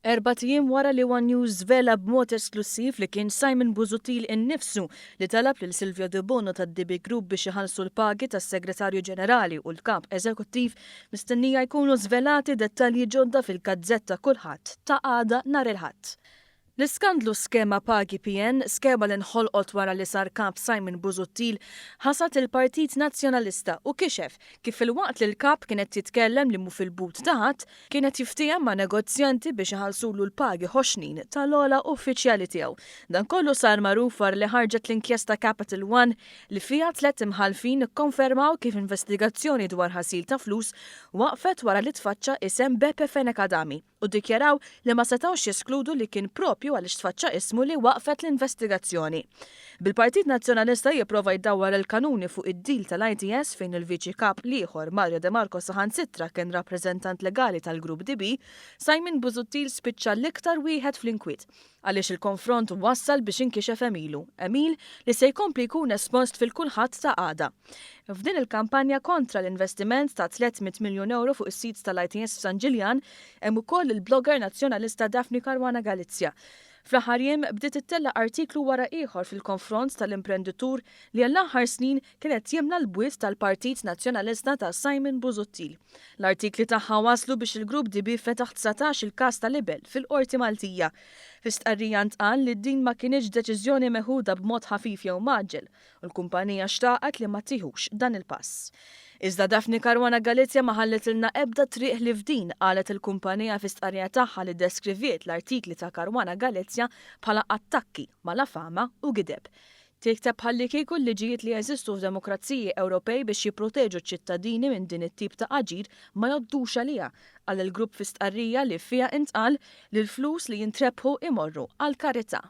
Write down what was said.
Erbat ijiem wara li one News żvela b'mod esklussiv li kien Simon Busuttil innifsu li talab lil Silvio Debono tad-DB Group biex iħallsu l-pagi tas-Segretarju Ġenerali u l-Kap Eżekuttiv, mistennija jkunu żvelati dettalji ġodda fil-gazzetta Kullħadd ta' għada nhar il-Ħadd. L-iskandlu Skema Pagi PN, skema li nħolqot wara li sar Kap Simon Busuttil, ħasad il-Partit Nazzjonalista u kixef kif filwaqt li l-Kap kien qed jitkellem li mhu fil-but ta' ħadd, kien qed jiftiehem ma' negozjanti biex iħallsulu l-pagi ħoxnin tal-ogħla uffiċjali tiegħu. Dan kollu sar magħruf wara li ħarġet l-inkjesta Capital One li fiha tlett imħallfin ikkonfermaw kif investigazzjoni dwar ħasil ta' flus waqfet wara li tfaċċa isem Beppe Fenech Adami. u ddikjaraw li ma setgħux jeskludu li kien proprju għaliex tfaċċa ismu li waqfet l-investigazzjoni. Bil-Partit Nazzjonalista jipprova jdawwar il-kanuni fuq id-deal tal-ITS fejn il-Viċi Kap l-ieħor Mario de Marco saħansitra kien rappreżentant legali tal-Grupp DB, Simon Busuttil spiċċa l-iktar wieħed fl-inkwiet. Għaliex il-konfront wassal biex inkixef għemilu, għemil li se jkompli jkun espost fil-Kulħadd ta' għada. F'din il-kampanja kontra l-investiment ta' 300 miljun ewro fuq is-sit tal-ITS f'San Ġiljan hemm ukoll il-blogger Nazzjonalista Daphne Caruana Galizia. Fl-aħħar jiem bdiet ittella' artiklu wara ieħor fil-konfront tal-imprenditur li għall-aħħar snin kien qed jimla l-bwiet tal-Partit Nazzjonalista ta' Simon Busuttil. L-artikli tagħha wasslu biex il-Grupp DB fetaħ 19 il-każ ta' libell fil-Qorti Maltija. Fi stqarrija ntqal li din ma kinitx deċiżjoni meħuda b'mod ħafif jew mgħaġġel u l-kumpanija xtaqet li ma tieħux dan il-pass. Iżda Daphne Caruana Galizia ma ħallitilna ebda triq ħlief din, qalet il-kumpanija fi stqarrija tagħha li ddeskriviet l-artikli ta' Caruana Galizia bħala attakki, malafama u gideb. Tikteb bħallikieku l-liġijiet li jeżistu f'demokraziji Ewropej biex jipproteġu ċ-ċittadini minn din it-tip ta' aġir ma jgħoddux għaliha, qal il-grupp fi stqarrija li fiha intqal li l-flus li jintrebħu imorru għall-karità.